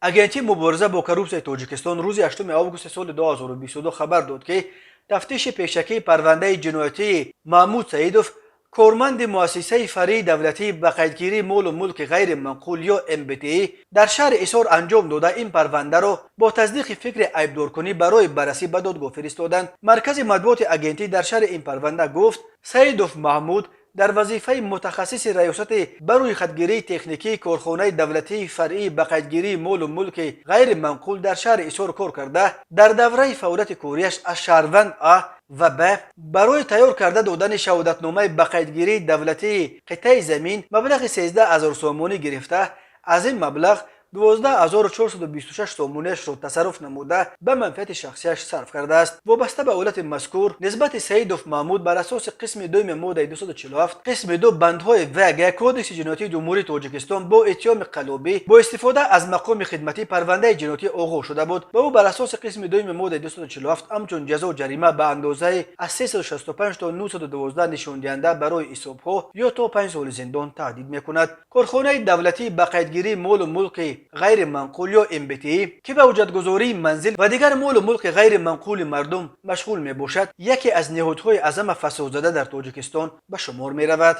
Агентии мубориза бо коррупсияи Тоҷикистон рӯзи 8 августи соли 2022 хабар дод, ки тафтиши пешакии парвандаи ҷиноятии Маҳмуд Саидов, корманди муассисаи фаръии давлатии ба қайдгирии молу мулки ғайриманқул ё МБТИ дар шаҳри Ҳисор анҷом дода, ин парвандаро бо тасдиқи фикри айбдоркунӣ барои баррасӣ ба додгоҳ фиристоданд. Маркази матбуоти агентӣ дар шарҳи ин парванда гуфт: Саидов Маҳмуд дар вазифаи мутахассиси раёсати ба рӯйхатгирии техникии корхонаи давлатии фаръии ба қайдгирии молу мулки ғайриманқул дар шаҳри Ҳисор кор карда, дар давраи фаъолияти кориаш аз шаҳрванд А ва Б барои тайёр карда додани шаҳодатномаи ба қайдгирии давлатии қитъаи замин маблағи 13 000 сомонӣ гирифта, аз ин маблағ 12 426 сомониашро тасарруф намуда, ба манфиати шахсияш сарф кардааст. Вобаста ба ҳолати мазкур нисбати Саидов Маҳмуд бар асоси қисми дуюми моддаи 247 қисми 2 бандҳои В Г Кодекси ҷиноятии Ҷумҳурии Тоҷикистон бо иттиҳоми қаллобӣ бо истифода аз мақоми хидматӣ парвандаи ҷиноятӣ оғоз шуда буд. Ба ӯ бар асоси қисми дуюми моддаи 247 ҳамчун ҷазо ҷарима ба андозаи аз 365 то 912 нишондиҳанда барои ҳисобҳо ё то 5 соли зиндон таҳдид мекунад. Корхонаи давлатии ба қайдгирии молу мулки ғайриманқул ё МБТИ, ки ба ҳуҷҷатгузории манзил ва дигар молу мулки ғайриманқули мардум машғул мебошад, яке аз ниҳодҳои аз ҳама фасодзада дар Тоҷикистон ба шумор меравад.